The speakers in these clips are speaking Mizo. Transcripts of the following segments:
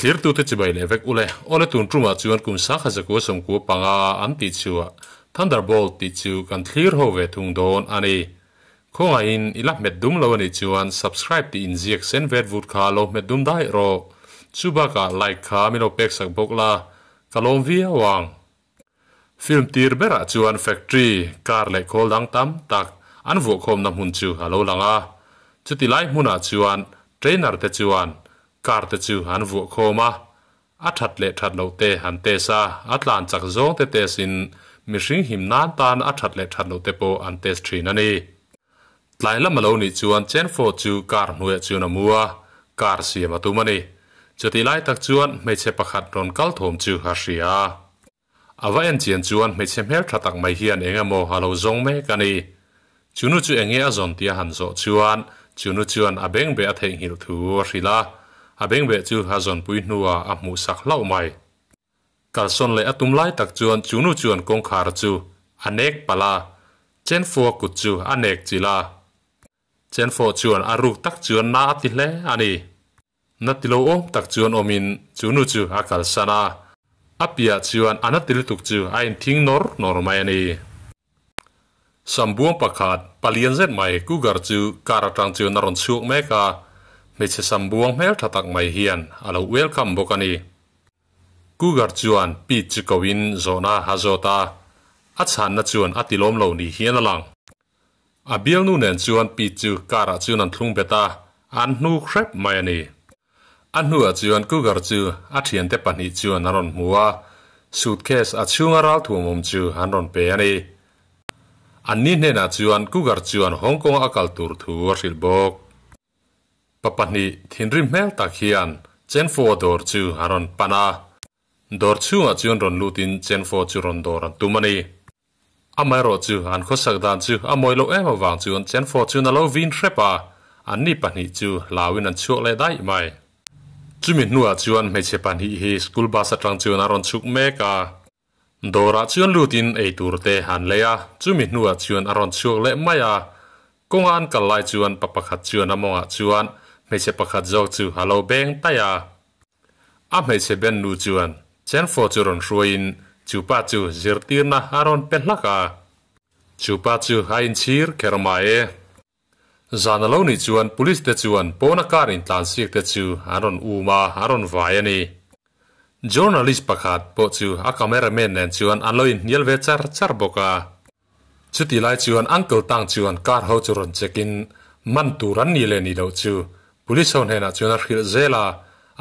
Thlirtute chibai leh vek ule. Awle tun tumah chuan kum sangkhat zakua sawmkua panga an tih chhuah Thunderbolt tih chu kan thlir ho ve thung dawn a ni. Khawngaihin i la hmet dum lo a nih chuan subscribe tih inziak sen vet vut kha lo hmet dum daih rawh. Chu bakah like kha min lo pek sak bawk la, ka lawm viau ang. Film tir berah chuan factory, car leh khawl dang tam tak an vuahkhawmna hmun chu a lo lang a. Chuti lai hmunah chuan trainer te chuan car te chu an vuahkhawm a, a that leh that loh te an test a, a tlan chak zawng te test in mihring him nan tan a that leh that loh te pawh an test thin a ni. Tlai lam a lo nih chuan Chenfo chu car hnuaiah chuan a mu a, car siam a tum a ni. Chutih lai tak chuan hmeichhe pakhat rawn kal thawm chu a hria a. A va en chian chuan hmeichhe hmel tha tak mai hian eng emaw a lo zawng mek a ni. Chunu chu enge a zawn tih a han zawh chuan chunu chuan a bengbeh a theihnghilh thu a hrilh a, a bengbeh chu a zawnpui hnuah a hmuhsak hlauh mai. Kalsawn leh a tum lai tak chuan chunu chuan kawngkhar chu a nek palh a, Chenfua kut chu a nek chilh a. Chenfua chuan a ruk tak chuan na a ti hle a ni. Na ti lo awm tak chuan awmin chu nu chu a kalsan a, a piah chuan a na ti lutuk chu a inthing nawr nawr mai a ni. Sambuang pakhat, palian zet mai Cougar chu car atang chuan a rawn chhuak mek a, hmeichhe sambuang hmeltha tak mai hian a lo welcome bawk a ni. Cougar chuan Pete chu koin zawhna a zawt a, a chhanna chuan a tilawm lo ni hian a lang. A bialnu nen chuan Pete chu car ah chuan an thlung bet a, an hnuk hrep mai a ni. A hnuah chuan Cougar chu a thiante pahnih chuan an rawn hmu a, suitcase a chhunga ralthuam awm chu an rawn pe a ni. Anni hnenah chuan Cougar chuan Hong Kong a kal tur thu a hrilh bawk. Pa pahnih thinrim hmel tak hian Chenfo dawr chu an rawn pan a, dawr chhungah chuan rawn lutin Chenfo chu rawn dawr an tum a ni. Amaherawh chu an khawsak dan chu a mawi loh em avang chuan Chenfo chuan a lo vin hrep a, anni pahnih chu hlauin an chhuak leh daih mai. Chumi hnuah chuan hmeichhe pahnih hi school bus atang chuan a rawn chhuk mek a. Dawrah chuan lutin ei tur te an lei a, chumi hnuah chuan a rawn chhuak leh mai a. Kawnga an kal lai chuan pa pakhat chuan a mawngah chuan hmeichhe pakhat zawk chu a lo beng taih a. A hmeichhe ben nu chuan Chenfo chu rawn hruaiin chu pa chu zirtirna a rawn pe hlak a. Chu pa chu a inchhir kher mai e. Zan a lo nih chuan police te chuan pawna car intlansiak te chu an rawn um a, an rawn vai a ni. Journalist pakhat pawh chu a cameraman nen chuan an lo inhnial ve char char bawk a. Chuti lai chuan Uncle Tang chuan car ho chu rawn check in man tur an nih leh nih loh chu police ho hnenah chuan a hrilh zel a,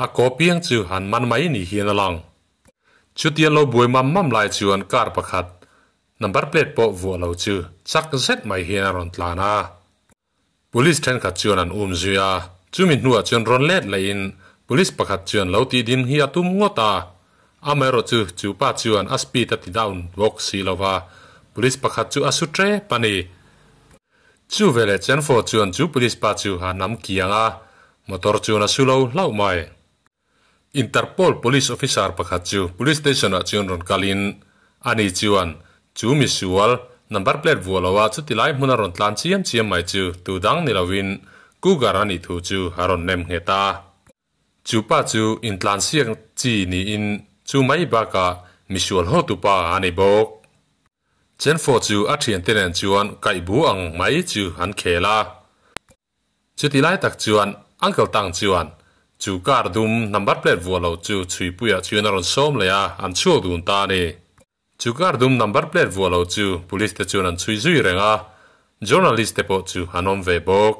a kaw piang chu han man mai ni hian a lang. Chuti an lo buai mam mam lai chuan car pakhat number plate pawh vuah lo chu chak zet mai hian a rawn tlan a. Police thenkhat chuan an um zui a, chumi hnuah chuan rawn let lehin police pakhat chuan lo tih din hi a tum ngawt a, amaherawh chu chu pa chuan a speed a ti down bawk si lo va, police pakhat chu a su tep a ni. Chu veleh Chenfo chuan chu police pa chu a nam kiang a, motor chuan a su lo hlauh mai. Interpol police officer pakhat chu police station ah chuan rawn kalin ani chuan chu misual number plate vuah lo a chuti lai hmuna rawn tlan chiam chiam mai chu tu dang ni lovin Cougar a nih thu chu a rawn nem nghet a. Chu pa chu intlansiak chi niin chu mai bakah misual hotupa a ni bawk. Chenfo chu a thiante nen chuan kaihbu ang mai chu an khel a. Chuti lai tak chuan Uncle Tang chuan chu car dum number plate vuah lo chu chhuipuiah chuan a rawn sawm leh a, an chhuak dun ta a ni. Chu car dum number plate vuah lo chu police te chuan an chhui zui reng a, journalist te pawh chu an awm ve bawk.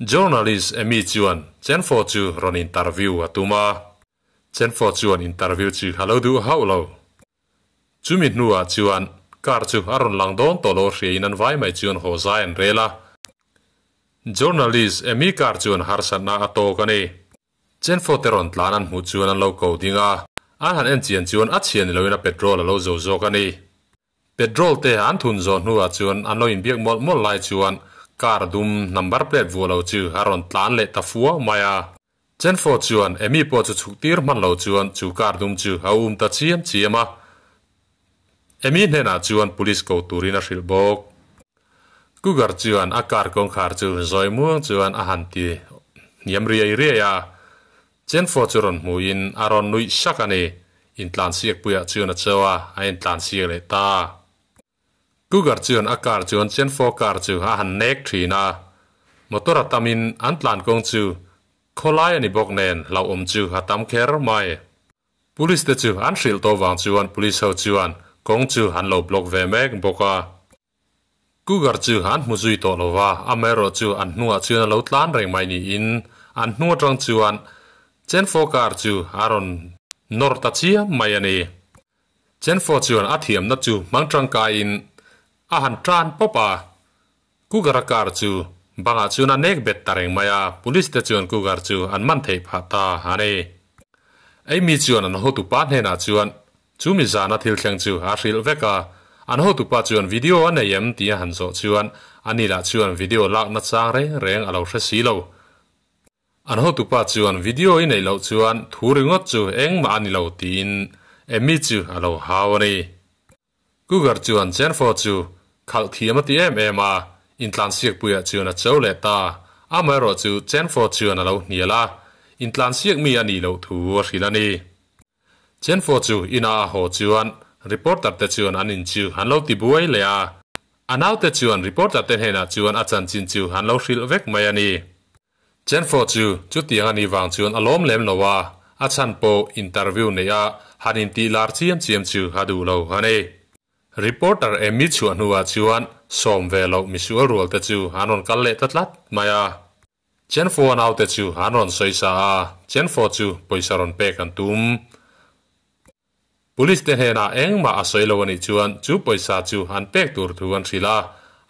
Journalist Amy chuan Chenfo chu rawn interview a tum a, Chenfo chuan interview chu a lo duh hauh lo. Chumi hnuah chuan car chu a rawn lang dawn tawh lo hriain an vai mai chuan haw zai an rel a. Journalist Amy car chuan harsatna a tawk a ni. Chenfo te rawn tlan an hmuh chuan an lo ko ding a, an han en chian chuan a chhia ni loin a petrol a lo zo zawk a ni. Petrol te an thun zawh hnuah chuan an lo inbiak mawlh mawlh lai chuan car dum number plate vuah lo chu a rawn tlan leh ta fua mai a. Chenfo chuan Amy pawh chu chhuk tir hman lo chuan chu car dum chu a um ta chiam chiam a. Amy hnenah chuan police ko turin a hrilh bawk. Cougar chuan a car kawngkhar chu zawi muang chuan a han ti hniam riai riai a. Chenfo chu rawn hmuin a rawn nuih sak a ni. Intlansiak puiah chuan a cho a, a intlansiak leh ta. Cougar chuan a car chuan Chenfo car chu a han nek thin a. Motor a tamin an tlan kawng chu khawlai a ni bawk nen hlauhawm chu a tam kher mai. Police te chu an hrilh tawh vang chuan police ho chuan kawng chu an lo block ve mek bawk a. Cougar chu an hmu zui tawh lo va, amaherawh chu an hnungah chuan a lo tlan reng mai niin an hnung atang chuan Chenfo car chu a rawn nawr ta chiam mai a ni. Chenfo chuan a thiamna chu hmang tangkaiin a han tan pawp a, Cougar-a car chu bangah chuan a nek bet ta reng mai a, police te chuan Cougar chu an man theih phah ta a ni. Amy chuan an hotupa hnenah chuan chu mi zana thil thleng chu a hrilh vek a, an hotupa chuan video a nei em tih a han zawh chuan ani lah chuan video lakna chang reng reng a lo hre si lo. An hotupa chuan video i neih loh chuan thu ringawt chu engmah a ni lo tiin Amy chu a lo hau a ni. Cougar chuan Jenfo chu khalh thiam a ti em em a, intlansiakpuiah chuan a cho leh ta. Amaherawh chu Jenfo chuan a lo hnial a, intlansiak mi a nih loh thu a hrilh a ni. Jenfo chu inah a haw chuan reporter te chuan an in chu an lo ti buai leh a. A naute chuan reporter te hnenah chuan a chanchin chu an lo hrilh vek mai a ni. Chenfo chu chutiang a nih vang chuan a lawm lem lo a, a chhan pawh interview neih a han intih lar chiam chiam chu a duh lo a ni. Reporter Amy chhuah hnuah chuan sawm ve loh misual rual te chu an rawn kal leh ta tlat mai a. Chenfo a naute chu an rawn sawi sa a, Chenfo chu pawisa rawn pek an tum. Police te hnenah engmah a sawi lo a nih chuan chu pawisa chu an pek tur thu an hrilh a,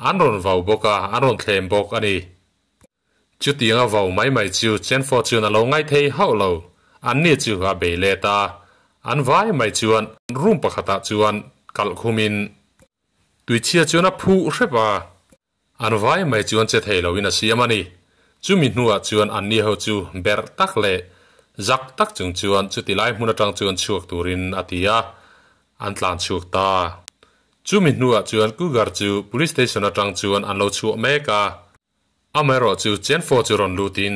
an rawn vau bawk a, an rawn thlem bawk a ni. Chutiang a vau mai mai chu Chenfo chuan a lo ngai thei hauh lo, anni chu a bei let a, an vai mai chuan room pakhatah chuan kalh khumin tuichhia chuan a phuh hrep a. An vai mai chuan che thei loin a siam a ni. Chumi hnuah chuan anni ho chu berh tak leh zak tak chung chuan chuti lai hmun atang chuan chhuak turin a ti a, an tlan chhuak ta. Chumi hnuah chuan Cougar chu Police Station atang chuan an lo chhuah mek a. Amaherawh chu Chenfo chu rawn lutin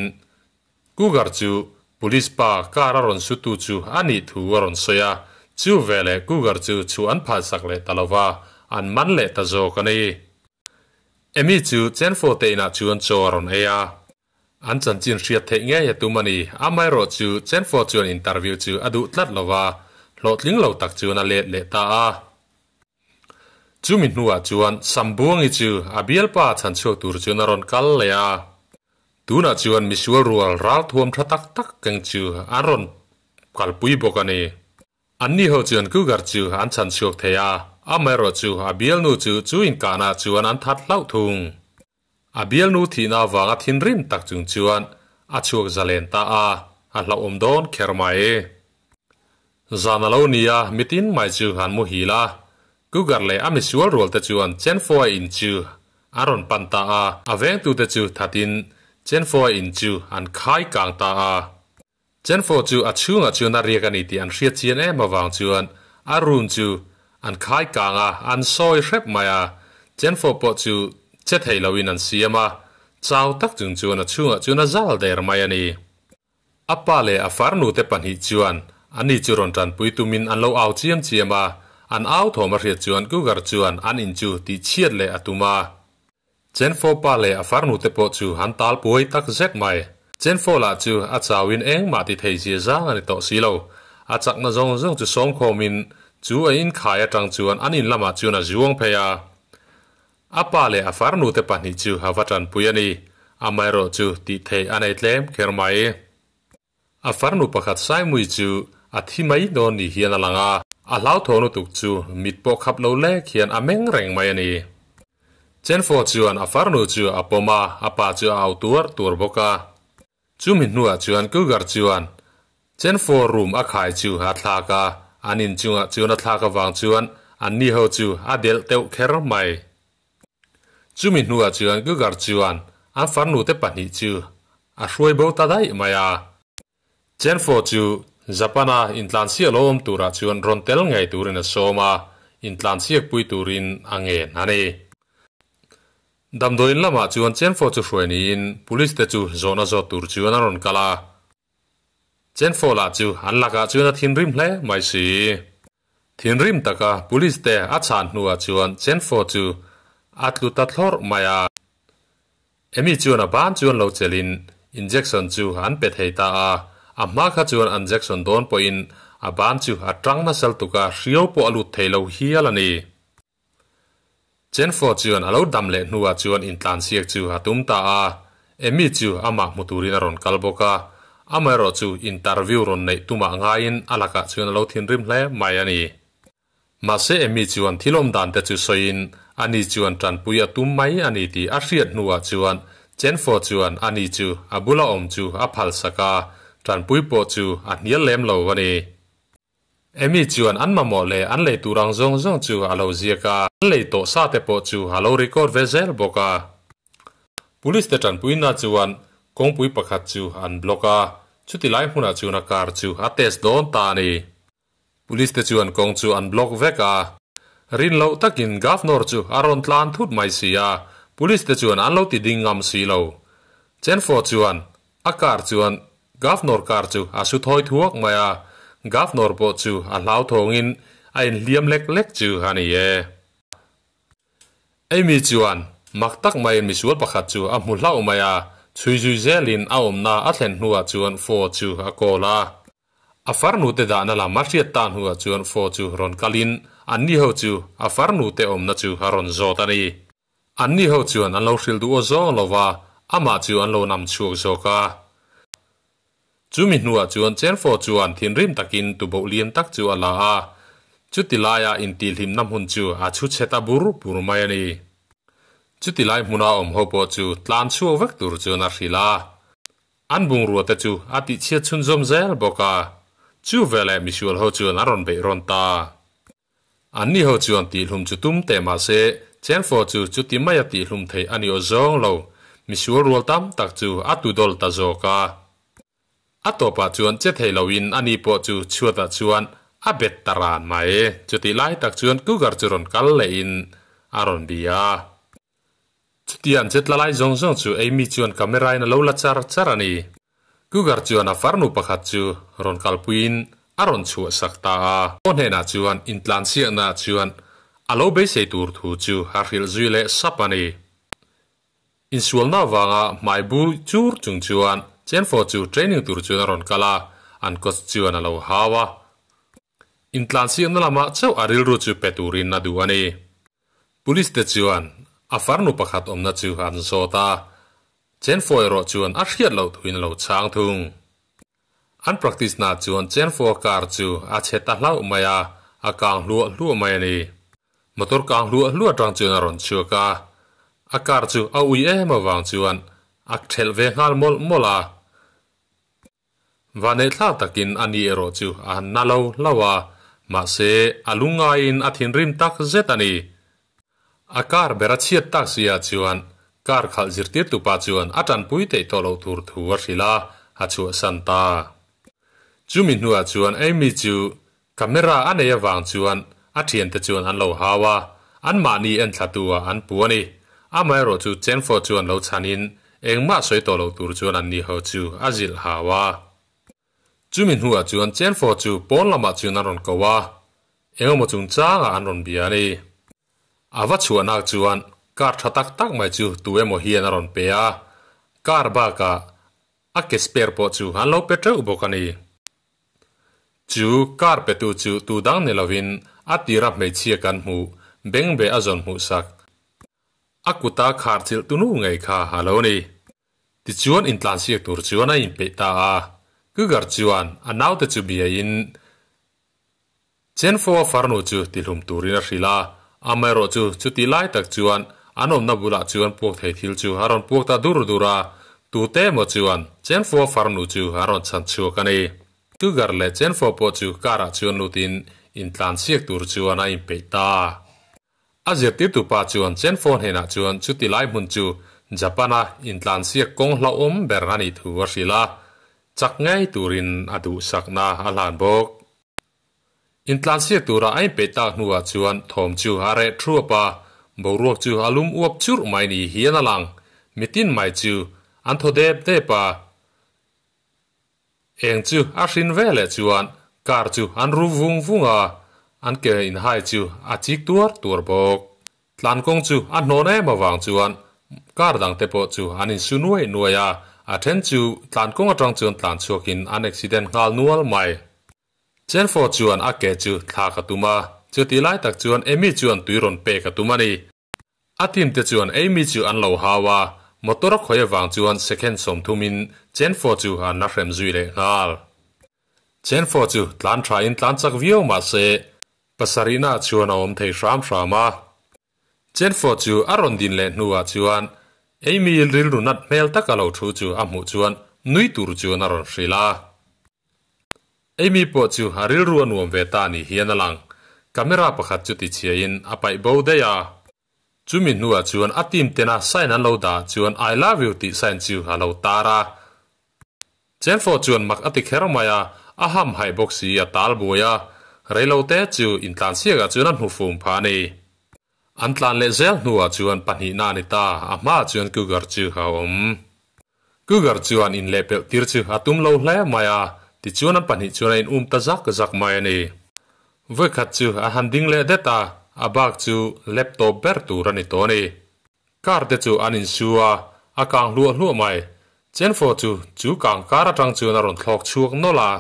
Cougar chu Police pa car a rawn sutu chu a nih thu a rawn sawi a, chu veleh Cougar chu chhuah an phalsak leh ta lova, an man leh ta zawk a ni. Amy chu Chenfo te inah chuan chaw a rawn ei a. An chanchin hriat theih ngei a tum a ni. Amaherawh chu Chenfo chuan interview chu a duh tlat lo va, hlawhtling lo tak chuan a let leh ta a. Chumi hnuah chuan Sambuangi chu a bialpa chhanchhuak tur chuan a rawn kal leh a. Tunah chuan misual rual ralthuam tha tak tak keng chu an rawn kalpui bawk a ni. Anni ho chuan Cougar chu an chhan chhuak thei a, amaherawh chu a bialnu chu chu inkahna chuan an that hlauh thung. A bialnu thihna avanga thinrim tak chung chuan a chhuak zalen ta a, a hlauhawm dawn kher mai. Zan a lo ni a, mitin mai chu an muhil a. Cougar leh a misual rual te chuan Chenfoa in chu an rawn pan ta a, a vengtute chu thatin Chenfoa in chu an khai kang ta a. Chenfo chu a chhungah chuan a riak a ni tih an hriat chian em avang chuan a room chu an khai kang a, an sawi hrep mai a. Chenfo pawh chu che thei loin an siam a, chau tak chung chuan a chhungah chuan a zal der mai a ni. A pa leh a farnu te pahnih chuan ani chu rawn tanpui tumin an lo au chiam chiam a, an au thawm a hriat chuan Cougar chuan an in chu tih chhiat leh a tum a. Chenfo pa leh a farnu te pawh chu an tal puai tak zet mai. Chenfo lah chu a chauin engmah ti thei zia zang a ni tawh si lo. A chakna zawng zawng chu sawmkhawmin chu a inkhai atang chuan an in lamah chuan a zuang phei a. A pa leh a farnu te pahnih chu a va tanpui a ni. Amaherawh chu tih theih a nei tlem kher mai. A farnu pakhat Saimui chu a thi mai dawn ni hian a lang a, a hlauthawng lutuk chu mit pawh khap lo lek hian a meng reng mai a ni. Chenfo chuan a farnu chu a pawm a, a pa chu a au tuar tuar bawk a. Chumi hnuah chuan Cougar chuan Chenfo room a khai chu a thlak a, an inchungah chuan a thlak avang chuan anni ho chu a delh teuh kher mai. Chumi hnuah chuan Cougar chuan an farnu te pahnih chu a hruai bo ta daih mai a. Chenfo chu Japan-a intlansiak lo awm turah chuan rawn tel ngei turin a sawm a, intlansiak pui turin a ngen a ni. Damdawiin lamah chuan Chenfo chu hruai niin Police te chu zawhna zawt tur chuan a rawn kal a. Chenfo lah chu an lakah chuan a thinrim hle mai si. Thinrim taka police te a chhan hnuah chuan Chenfo chu a tlu ta thlawrh mai a. Amy chuan a ban chuan lo chelhin injection chu an pe thei ta a, a hma kha chuan an jection dawn pawhin a ban chu a tang nasal tuk a, hriau pawh a lut thei lo hial a ni. Chenfo chuan a lo dam leh hnuah chuan intlansiak chu a tum ta a, Amy chu amah hmu turin a rawn kal bawk a, amaherawhchu interview rawn neih tumah ngaiin a lakah chuan a lo thinrim hle mai a ni. Mahse Amy chuan thil awm dan te chu sawiin ani chuan tanpui a tum mai a ni tih a hriat hnuah chuan Chenfo chuan ani chu a bula awm chu a phalsak a, tanpui pawh chu a hnial lem lo a ni. Amy chuan an mamawh leh an lei tur ang zawng zawng chu a lo ziak a, an lei tawh sa te pawh chu a lo record ve zel bawk a. Police te tanpuina chuan kawngpui pakhat chu an block a, chuti lai hmunah chuan a car chu a test dawn ta a ni. Police te chuan kawng chu an block vek a. Rin loh takin Governor chu a rawn tlan thut mai si a, Police te chuan an lo ti ding ngam si lo. Chenfo chuan a car chuan Governor car chu a su thawi thuak mai a, Governor pawh chu a hlauthawngin a inhliam lek lek chu a ni e. Amy chuan mak tak maiin misual pakhat chu a hmu hlauh mai a, chhui zui zelin a awmna a thlen hnuah chuan Fo chu a call a. A farnu te dahna lam a hriat ta hnuah chuan Fo chu rawn kalin anni ho chu a farnu te awmna chu a rawn zawt a ni. Anni ho chuan an lo hrilh duh aw zawng lo va, amah chu an lo nam chhuak zawk a. Chumi hnuah chuan Chenfo chuan thinrim takin tuboh lian tak chu a la a, chuti laia intihhlimna hmun chu a chhu chhe ta bur bur mai a ni. Chuti lai hmuna awm ho pawh chu tlan chhuak vek tur chuan a hrilh a. An bungrua te chu a tihchhiat chhunzawm zel bawk a, chu veleh misual ho chuan an rawn beih rawn ta. Anni ho chuan tihhlum chu tum teh mah se, Chenfo chu chuti maia tihhlum theih a ni aw zawng lo, misual rual tam tak chu a tu dawl ta zawk a. A tawpah chuan che thei loin ani pawh chu chhuatah chuan a bet ta ran mai. Chutih lai tak chuan Cougar chu rawn kal lehin a rawn bia a. Chutia an chetla lai zawng zawng chu Amy chuan camera in a lo la char char a ni. Cougar chuan a farnu pakhat chu rawn kalpuiin a rawn chhuah sak ta a. Aw hnenah chuan intlansiakna chuan a lo beisei tur thu chu a hrilh zui leh sap a ni. Insualna avanga hmai bur chur chung chuan Chenfo chu training tur chuan a rawn kal a, an coach chuan a lo hau a. Intlansiakna lamah chauh a rilru chu pe turin a duh a ni. Police te chuan a farnu pakhat awmna chu an zawt a, Chenfo erawh chuan a hriat loh thuin a lo chhang thung. An practice na chuan Chenfo car chu a chhe ta hlauh mai a, a kang hluah hluah mai a ni. Motor kang hluah hluah atang chuan a rawn chhuak a, a car chu a ui em avang chuan a thelh ve nghal mawlh mawlh a. Vaneihthlak takin a ni erawh chu a han na lo hlauh a, mahse a lungngaiin a thinrim tak zet a ni. A car ber a chhiat tak si ah chuan car khalh zirtirtupa chuan a tanpui theih tawh loh tur thu a hrilh a, a chhuahsan ta. Chumi hnuah chuan Amy chu camera a nei avang chuan a thiante chuan an lo hau a, anmahni enthlatu ah an pu a ni. Amaherawh chu Chenfo chuan lo chhanin engmah sawi tawh loh tur chuan anni ho chu a zilh hau a. Chumi hnuah chuan Chenfo chu pawn lamah chuan an rawn ko a, engemaw chungchangah an rawn bia a ni. A va chhuahnak chuan car tha tak tak mai chu tu emaw hian a rawn pe a, car bakah a ke spare pawh chu an lo pe teuh bawk a ni. Chu car petu chu tu dang ni lovin a tira hmeichhia kan hmuh bengbeh a zawn hmuhsak. A kuta khar chilh tunu ngei kha a lo ni. Tichuan intlansiak tur chuan a inpeih ta a, Cougar chuan a naute chu biain Chenfo a farnu chu tihlum turin a hrilh a, amaherawh chu chutih lai tak chuan an awmna bulah chuan puak thei thil chu a rawn puak ta dur dur a, tute emaw chuan Chenfo a farnu chu a rawn chhan chhuak a ni. Cougar leh Chenfo pawh chu car ah chuan lutin intlansiak tur chuan a inpeih ta. A zirtirtu pa chuan Chenfo hnenah chuan chuti lai hmun chu Japan-a intlansiak kawng hlauhawm ber a nih thu a hrilh a, chak ngei turin a duhsakna a hlan bawk. Intlansiak tura a inpeih tak hnuah chuan thawm chu a reh thuap a, boruak chu a lum uap churh mai ni hian a lang. Mitin mai chu an thaw dep dep a. Eng chu a hrin veleh chuan car chu an ru vung vung a, an ke inhai chu a chik tuar tuar bawk. Tlan kawng chu a hnawn em avang chuan car dang te pawh chu an insu nuai nuai a, a then chu tlan kawng atang chuan tlan chhuakin an accident nghal nual mai. Chenfo chuan a ke chu thlak a tum a, chutih lai tak chuan Amy chuan tui rawn pek a tum a ni. A team te chuan Amy chu an lo hau a, motor a khawih avang chuan second 30 in Chenfo chu an la hrem zui leh nghal. Chenfo chu tlan tha in tlan chak viau mah se pasarihna chuan a awm thei hram hram a. Chenfo chu a rawn din leh hnuah chuan Amy rilru nat hmel taka lo thu chu a hmuh chuan nui tur chuan a rawn hrilh a. Amy pawh chu a rilru a nuam ve ta ni hian a lang. Camera pakhat chu tichhiain a paih bo daih a. Chumi hnuah chuan a team tena sign an lo dah chuan I love you tih sign chu a lo tar a. Chenfo chuan mak a ti kher mai a, a ham haih bawk si a tal buai a. Reilote chu intlansiakah chuan a hnufum phah a ni. An tlan leh zel hnuah chuan pahnihna a ni ta, a hmaah chuan Cougar chu a awm. Cougar chuan inlehpelh tir chu a tum lo hle mai a, tichuan an pahnih chuan a in um ta zak zak mai a ni. Vawikhat chu a han ding leh det a, a bak chu laptop ber tur a ni tawh a ni. Car te chu an insu a, a kang hluah hluah mai. Chenfo chu chu kang kar atang chuan a rawn thlawk chhuak nawlh a.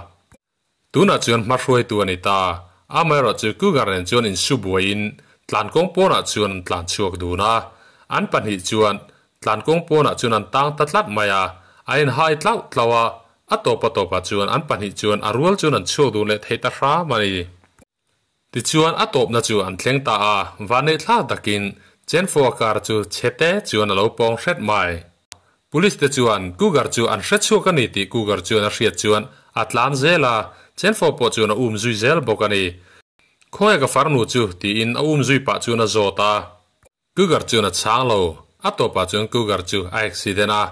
Tunah chuan hmahruaitu a ni ta. Amaherawhchu Cougar nen chuan insu buaiin tlankawng pawnah chuan an tlan chhuak dun a. An pahnih chuan tlankawng pawnah chuan an tang ta tlat mai a, a inhai tlauh tlauh a, a tawp a tawpah chuan an pahnih chuan a rual chuan an chhuak dun leh thei ta hram a ni. Tichuan a tawpna chu an thleng ta a, vanneih thlak takin Chenfua car chu chhete chuan a lo pawng hret mai. Police te chuan Cougar chu an hre chhuak a ni tih Cougar chuan a hriat chuan a tlan zel a, Chenfua pawh chuan a um zui zel bawk a ni. Khawnge ka farnu chu? tiin a um zui pah chuan a zawt a. Cougar chuan a chhang lo. A tawpah chuan Cougar chu a accident a,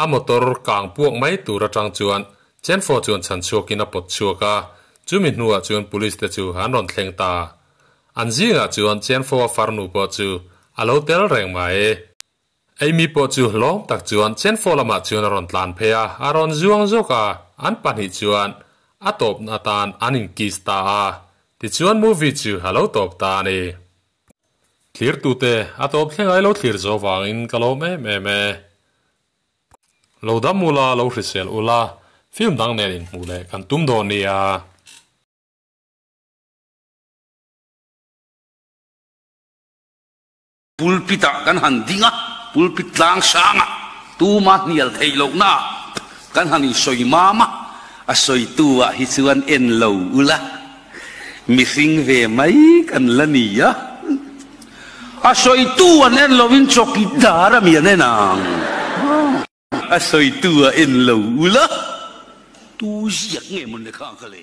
a motor kang puak mai tur atang chuan Chenfo chuan chhan chhuakin a pawt chhuak a, chumi hnuah chuan police te chu an rawn thleng ta. An zingah chuan Chenfo a farnu pawh chu a lo tel reng mai. Amy pawh chu hlawm tak chuan Chenfo lamah chuan a rawn tlan phei a, a rawn zuang zawk a, an pahnih chuan a tawpna atan an in kiss ta a. Tichuan movie chu a lo tawp ta a ni. Thlirtute a tawp thleng ai lo thlir zo vangin ka lawm em em e. Lo dam ula, lo hrisel ula, film dang nen inhmuh leh kan tum dawn nia. Pulpit ah kan han ding a, pulpit tlang sang ah tuma hnial theih lohna ah kan han insawi mam a, a sawitu ah hi chuan en lo ula. Mihring ve mai kan la ni a, a sawitu an en lovin chawkidar a mi an en ang. A sawitu a en lo ula, tu ziak nge mawn le kha ka le.